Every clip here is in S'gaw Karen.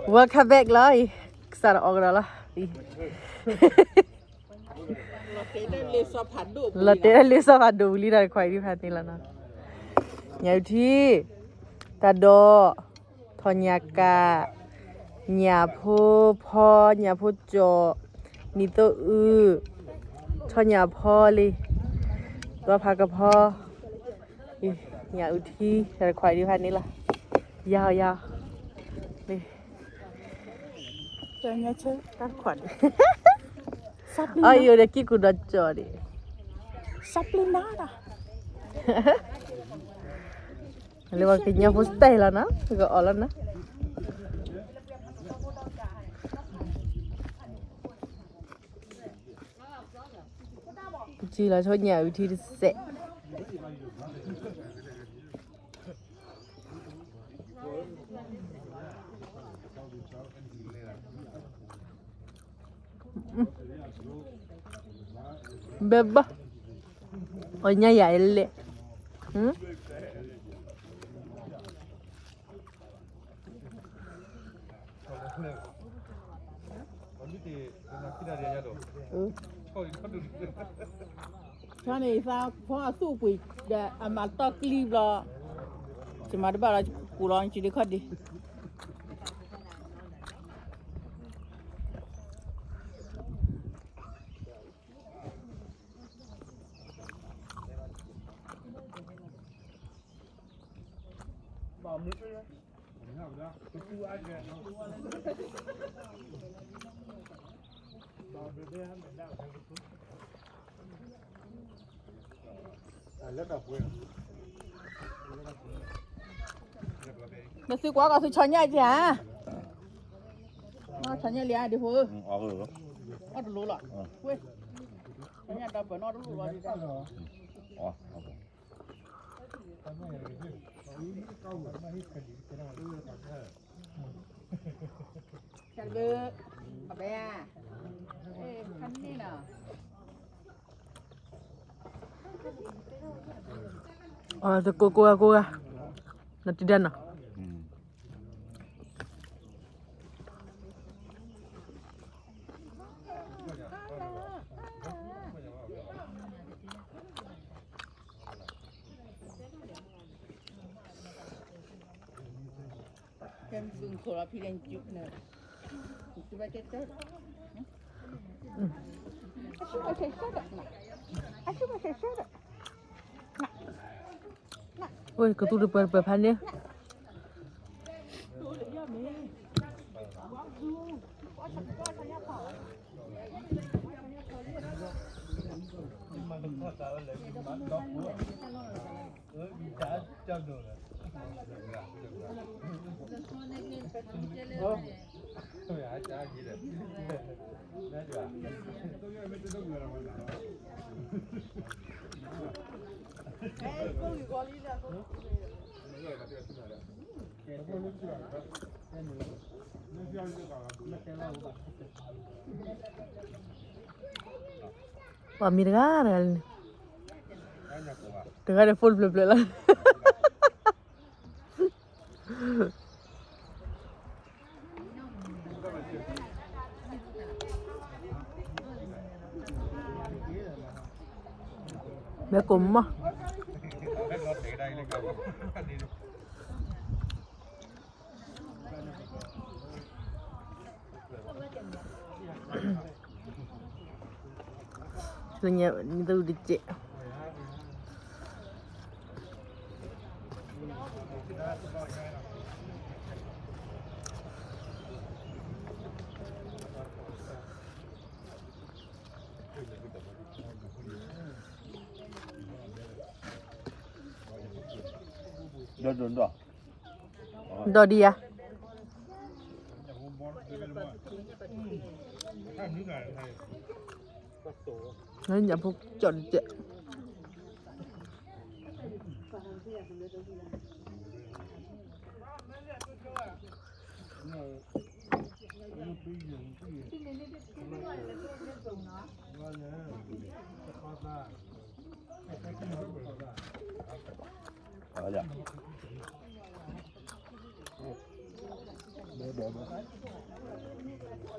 Welcome back လီၤအံၤ, ကစးထီၣ်အီၣ်ကဒီးလီၤအံၤ, လီၤတဲာ်လၢစီၤဖးဒိၣ်ဝံၤလံ တၢ်တခွါအံၤဒ်ဖးန့ၣ်လီၤနီၤ, ညၣ်အုၣ်ထံ, တၢ်ဒီး, ထီၣ်ညၣ်ကး, ညၣ်ဖိဖီ, ညၣ်ဖိကၠီၣ်, နံၤသိအု, ထီၣ်ညၣ်ဖီလံ, သီဖးကဖီ, ညၣ်အုၣ်ထံ တၢ်တခွါအံၤဒ်ဖးန့ၣ်လီၤ, ယၤယၤ, တၢ်ညါဆၢတၢ်တခွါန့ၣ်, အီၣ်အံၤအိၣ်ဒီးကံၢ်ကူၣ်ဒီးကၠီၣ်ဒံး, လၢပှၤကညီဖိ style လီၤနီၤ, ပကအီၣ်လီၤနီၤ. ကလီၤဆိညၣ်အုၣ်ထံတစဲး, ဘဲဘၣ်, အီၣ်ညၣ်ယၤအလဲၣ်. ဆီန့ၣ် သးဖီအသူၣ်ပှ့ၤဒီး အမၤတီၢ်ကျံဘျီ, ယမၤတဘၣ်လီၤ ကူၣ်လီၤစံးဒ်ခီၣ်ဒံး. နသုကွၢ်ကီးသုဆီညၣ်က့ၤဧါ, ဆီညၣ်လံဧါ ဒ့ဖိ, အီၣ်တလိလီၤ, ဝဲ, ဆီညၣ်ဒီးပၢၢ်နီၣ်တလိလီၤဒ်, တၢ်ဘၢ, အဘဲ, ဖးန့ၣ်နီၤ. အီၣ်တကိးကိးဂၤကိးဂၤ, နတံၤဒၣ်နီၤ. ဝဲ ကသူတပၢၤတပၢၤဖးန့ၣ်. ပှၤမံၤတဂၤတဂၤလံန့ၣ်, တဂၤဒီး phone ဖျၢၣ်ဖျၢၣ်လီၤ. မ့ၢ်ကိးမး လၢညါနံၤသူတကဲး ဒီးဒိၣ်ဒီး ဒီးဒံးယၤ ညၣ်ဖိကၠီၣ်တကဲး အ ဒ်သိး ဘၣ်ကလီၤမုၢ်လီၤလံ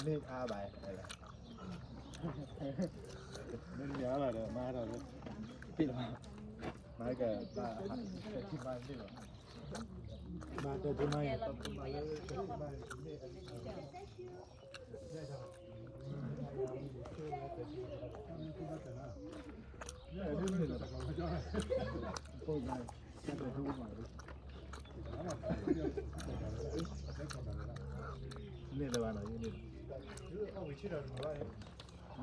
မ့ၢ်အါဘၣ် မ့ၢ်မ့ၢ်အါဘၣ်ဒီး မၤဒီး ပ့ၢ်လီၤ မၤကဘၣ် တထံၣ်မၤန့ၢ်လီၤ မၤတထံၣ်မၤ န့ၢ်လၢၤဘၣ်နီၤ န့ၢ်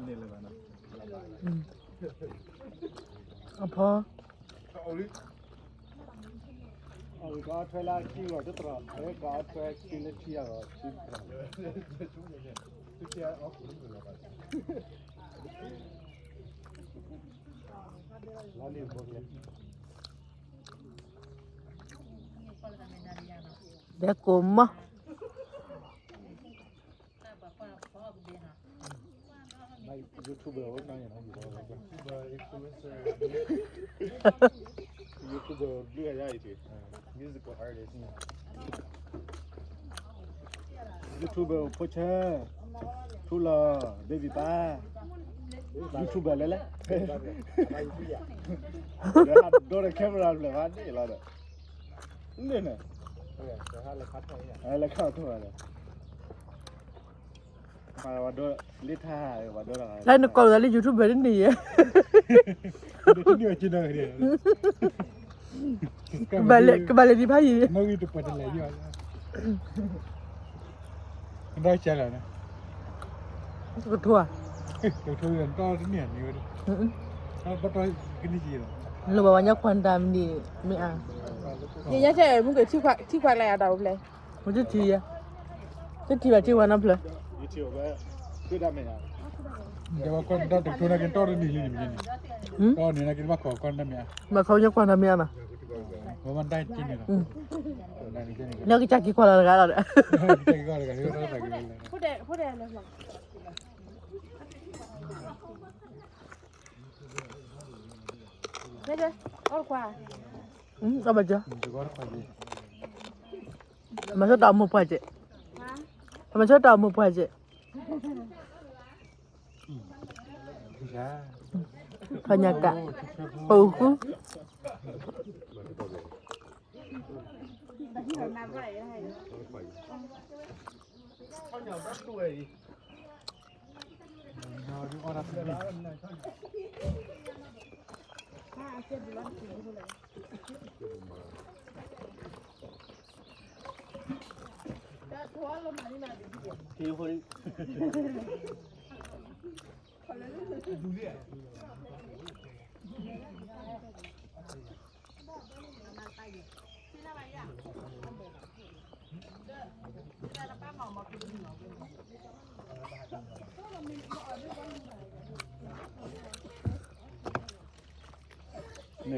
လၢၤဘၣ်နီၤ အဖီ အဝဲကအီၣ်ထွဲလၢခံဂီၤတတြီ အဝဲကအီၣ်ထွဲခံလၢခံဂီၤ ဒဲကိးမီၢ် YouTuber ဝဲ YouTuber ဘျုးအယါအံၤ musical artist YouTuber ဖိဆၢ ထူလီၤ baby ပၢ် YouTuber လဲၣ်လဲၣ် ဒီး camera ဖျၢၣ် ဟးန့ၢ်လီၤဒီး လၢန့ၣ် လဲၤခးထီၣ်ဒီး ပှၤဒိလ့ထါ ပှၤဒိတဂၤ လၢနကိးလီၤသးလၢ YouTuber န့ၣ်ယဲ ကဘၣ်လဲၤ ကဘၣ်လဲၤဒံးဖးယံၤ မ့ၢ်ဂ့ၤတပှဲၤတလဲၤယီၤ ကဒီးကဲလီၤန့ၣ် ကထိဧါ ကထိဒီး တီတန့ၢ်န့ၣ်ဝဲ ဘၣ်တီကန့ၢ်က့ၤလီၤ လိၣ်ဘၣ်ဝဲညါခွါတၢ်မနုၤ မ့ၢ်အါ ယညါဆဲမုၢ်ကထံခွါလဲၣ်အတၢ်အိၣ်ဖျဲၣ် မ့ၢ်တထံၣ်ယဲ တထံၣ်ဘၣ်ထံဝဲနီဖျၢၣ် ကဲဝဲခွါတၢ်တကထိနာ်က့ တီတန့ၢ်လံန့ၣ်မ့ၢ်န့ၣ် တီန့ၢ်နာ်က့ ဘၣ်ခိးခွါတၢ်မ့ၢ်အါ ဘၣ်ခိးညါခွါတၢ်မ့ၢ်အါနီၤ ဝဲမ့ၢ်တၢ်က့န့ၣ်လီၤ လၢကစၢ်က့ၤခွါလီၤတဂၤလီၤဒီး ကစၢ်က့ၤခွါတဂၤ အီၣ်ခွါ အီၣ်ဘၣ်ကၢ မၤဆိတၢ်အိၣ်မူပှၢ်ကဲ မၤဆိတၢ်အိၣ်မူပှၢ်ကဲ ဖညက ပအိၣ်ဃု မ့ၢ်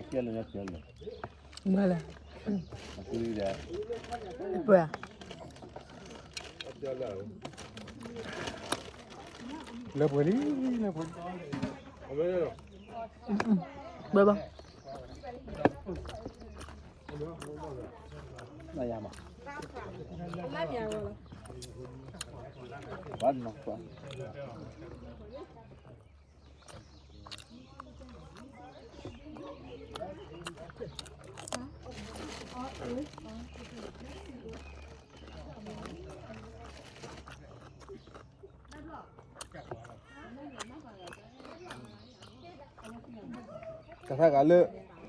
ကဲလၢာ် မ့ၢ်ကဲလၢာ် မ့ၢ်လဲၣ် ပှဲၤ လၢပှဲၤလံ လၢပှဲၤလံ ဘၣ်ဘၣ် ဘၣ်ယၤမး ဘၣ်နီၢ်ကွၢ် တၢ်ထါဂၤလၢ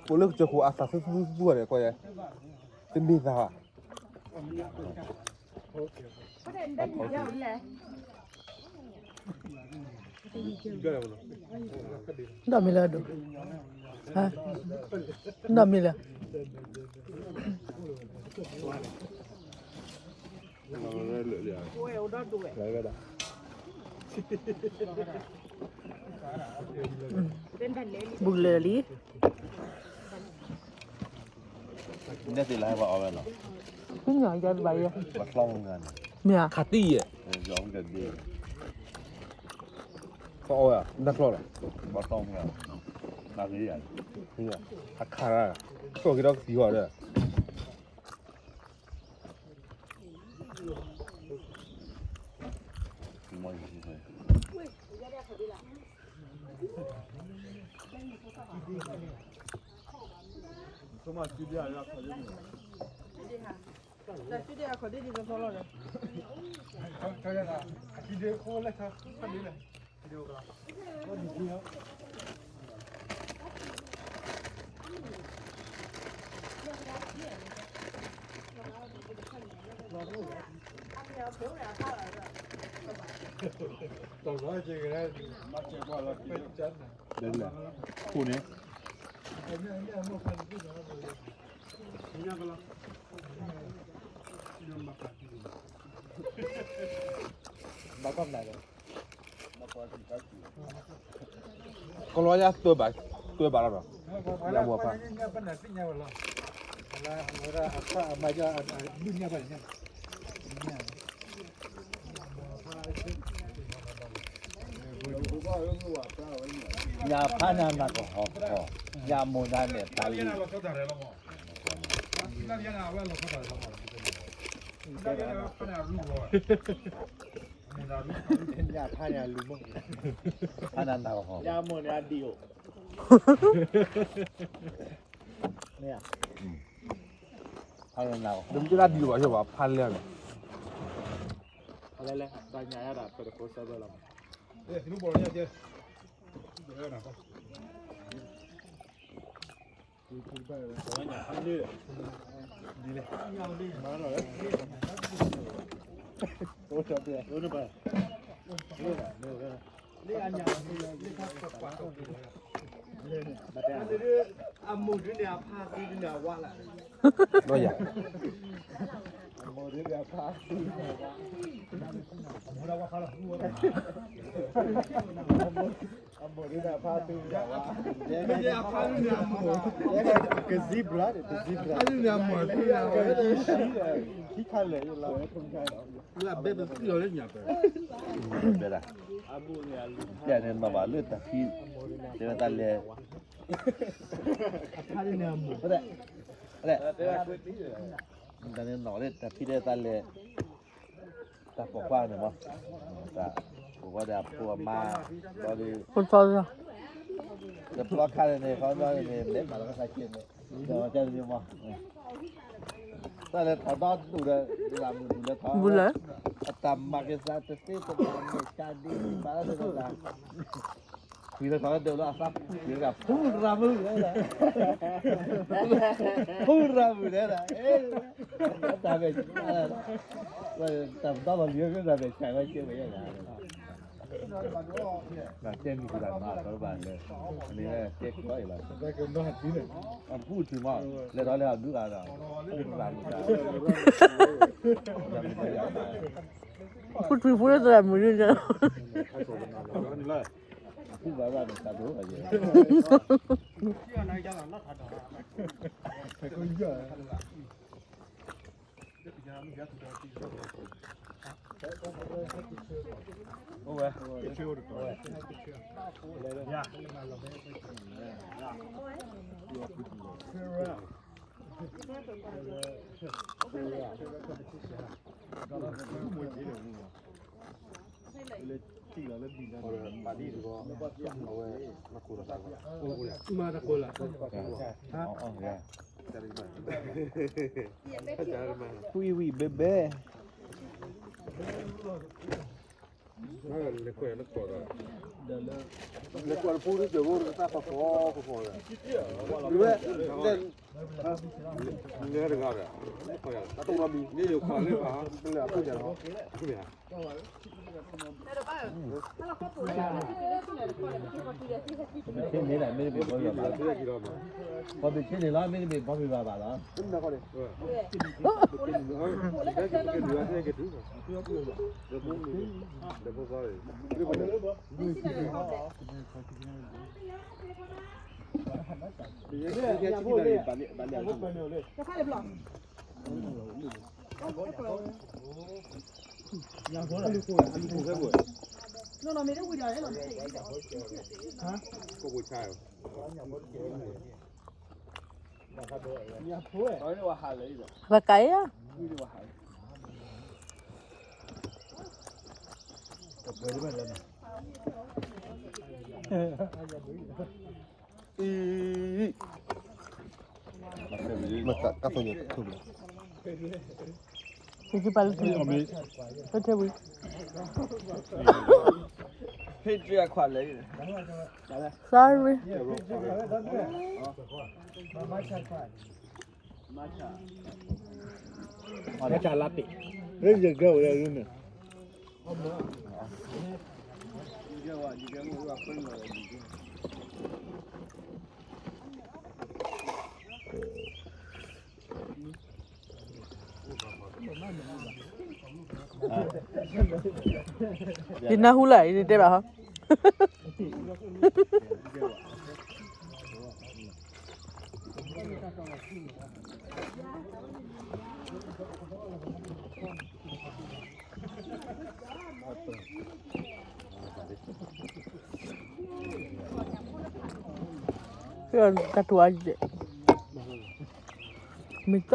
ပအိၣ်လၢကစၢၢ်ခိၣ်အသးသူသူသူသူန့ၣ် ကွၢ်ယဲ တမ့ၢ်သးဘၣ်. ဒီးမ့ၢ်လၢဒိၣ်, ဒီးမ့ၢ်လၢ ဘူးလၢာ်လံ. နဲသ့ၣ်လၢဟဲပှၤအီၣ်ဝဲလီၤ. ပှၤသီမုၢ်ဂၤန့ၣ် မ့ၢ်ဧါ, ခးတံၢ်ယဲၢ်, ပှၤအီၣ်ဝဲ နကျီၢ်လီၤ. ပှၤသီမုၢ်ဂၤ, နဂ့ၤယၤ, အခါရၣ်, ကီၢ်က့ၤဒီးကသံၣ်ဟီဒီး ခိၣ်န့ၣ်, ကလီယါတွဲဘၣ်, တွဲဘၣ်လီၤဒီး, ယမိၢ်ဖါ ယဖါနၤနၢ်ကဟီၣ်ကဟီၣ်, ယမိၢ်နၤန့ၣ်ဖးလံ, ယဖါန့ၣ်အလူၤမး, ဖါနၤနၢ်ကဟီၣ်, ယမိၢ်န့ၣ်အဒံၣ်အိၣ်, မ့ၢ်ဧါ, ဖါနၤနၢ်ကဟီၣ်, ဒ်မ့ၢ်ကဒၣ်ဒံၣ်အိၣ်ဘၣ် ယဘၣ်ဖါလဲၣ်န့ၣ်, ဖါလဲၣ်လဲၣ်, တၢ်ညါယါဒၣ် twenty-four seven လီၤမး. အမိၢ်ဒုန့ၣ်အဖါသံဒုန့ၣ်အဝါလၢ်, ဒီးယၤ, အမိၢ်ဒုန့ၣ်အဖါသံဒုန့ၣ်အဝါ, အမိၢ်ဒုန့ၣ်အဖါသံဒုန့ၣ်အဝါ, ကဇံဘျါန့ၣ် ကဇံဘျါန့ၣ် ခံခါလဲၣ်ယလီၤ, ဘဲဒၣ်, ယန့ၣ်နီၢ်ဘၣ်လၢတၢ်ဖံး, တဲဝဲတၢ်လဲၤ, တၢ်န့ၣ်နီၢ်လၢတၢ်ဖံးဒီးတၢ်လဲၤ, တၢ်ပိာ်ခွါန့ၣ်မး, တၢ်ပိာ်ခွါဒီးအဖိအမါ, ဒီး, တဘျီခါန့ၣ်န့ၣ် ခီဘျီန့ၣ် လဲၤမၤလီၤကသးက့ၤန့ၣ်, ဒီးကဲန့ၣ်မး, တၢ်လဲၤထီၣ်ဒီဒူၣ်ဒီး လၢမုၢ်လၢထီၣ်, အတၢ်မၤက့ၤသးတသ့တမၤန့ၣ်ကါဒ့မၤလီၤသး, ကွံာ်လၢထီၣ်ဒီးအသးဖူကွံာ်လၢ ဖူရၤမုၣ်, ဖူရၤမုၣ်ဒဲဒၣ်, တၢ်မဲာ်, တၢ်ပတီၢ်လီၤလံၤတၢ်မဲာ်ဆှးဝဲကဲဝဲယဲၢ်, တဲမံၤကတၢ်မၤအသီတဘၣ်လၢ, န့ၣ်တဲကီအံၤလီၤ, အဖူထံမး, လဲၤထီၣ်လဲၤအဒုးဂၤဒီး, ဖူထံဖူလၢသရၣ်မုၣ်န့ၣ်, ဖူဘၣ်ဘၣ်ဒီးသးဒိၣ်ယဲၢ် အိၣ်ဝဲ, မၤတကိးလၢ်, ကွံာ်ဝံၤဘဲဘဲ, လဲၤကွၢ်လၢပူၤဒီး ကၠီၤဘိတၢ်ဖီဖီဖီဖီဒီး ဝဲ လဲၤတဂၤဒီး တၢ်တိၢ်နီဘံ န့ၣ်ယိၤခွါလၢဘၣ် ပလဲၤအခိၣ်ယၤလီၤ အခိၣ်ယၤ ပှၤဘ့ၣ်ဆ့န့ၣ်လီၤ မ့တမ့ၢ်ပှၤဘ့ၣ်ဘၣ်ဘၣ်လီၤ. ပကးဧါ မတၤတၢ်သိၣ်ညါ ဟ့ၣ်က့ၤပာ်လၢထံ လၢထံဝံၤ ဟ့ၣ်က့ၤအခွါလဲၣ် sorry မၤဆါလါတ့ၢ် ရ့ယကဲဝဲယၤန့ၣ် ယနၢ်ဟူလၢ် ယတဲဘၣ်ဟီ တၢ်တူၢ်အါယဲၢ် မ့ၢ်က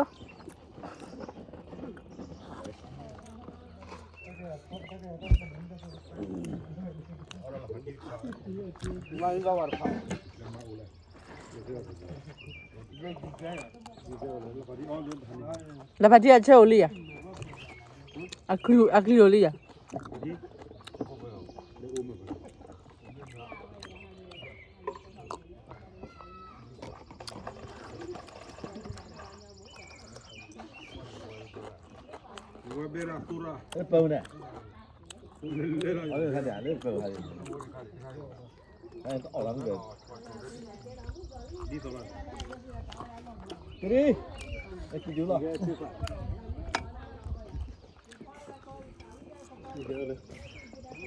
ီ လၢဖးထံအဆၢအိၣ်လံယၤ, အချံအိၣ်လံယၤ, ဝဲဘဲရၤသူရၤ, ပၢၤန့ၣ်, အလၢပၢၤ, အီၣ်လီၤမ့ၢ်, ကရံ, ကံဒူလီၤ.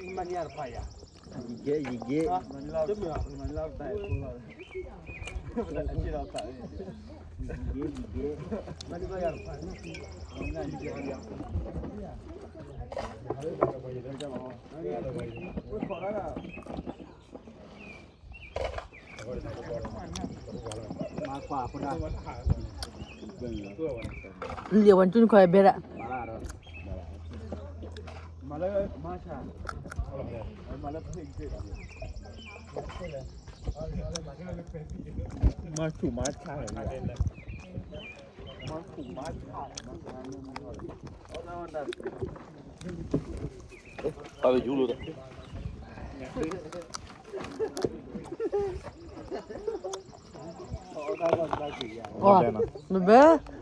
မနုၤအတဖၣ်ယၤ, ယကဲ, ယကဲ, မနုၤလၢ, မနုၤလၢတၢ်အဲၣ်ဖိလီၤ, ယကဲ, ယကဲ, မနုၤလၢယၤတဖၣ်, မနုၤလၢယကဲ, ယကဲ, ဝဲခိးတၢ်လၢ လံာ်ဝဲကၠူနခွါဘဲဒၣ်, မၤဆူၣ်မၤဆါ, ပာ်ဝဲယူၤလိာ်သး ဘဲ,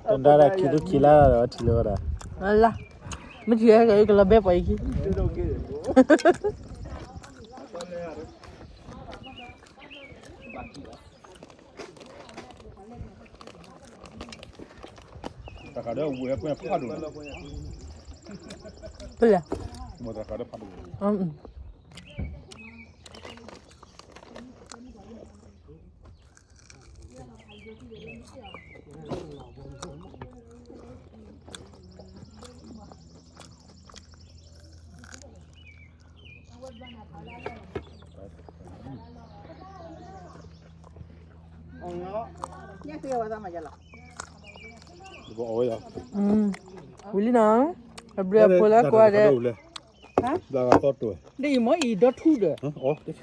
တဒါဒၣ်ခံထူၣ်ခံလါဒီးထံၣ်လၢၤဝဲဒၣ်, လါ, မ့ၢ်ထံၣ်ဟဲက့ၤကလီၤဘဲပှၤအံၤခံ, တၢ်ဃးဒီးဝဲၢ်ကွဲဖးဒိၣ်, ပလဲၣ်, မ့ၢ်တၢ်ဃးဒီးဖးဒိၣ် ဝံၤလံနီၤ, အဘျုးအဖှိၣ်လၢကွၢ်ဒီး, ဒ်အံၤမ့ၢ်အံၤဒီထူၣ်ဒီး, အီၤတထံၣ်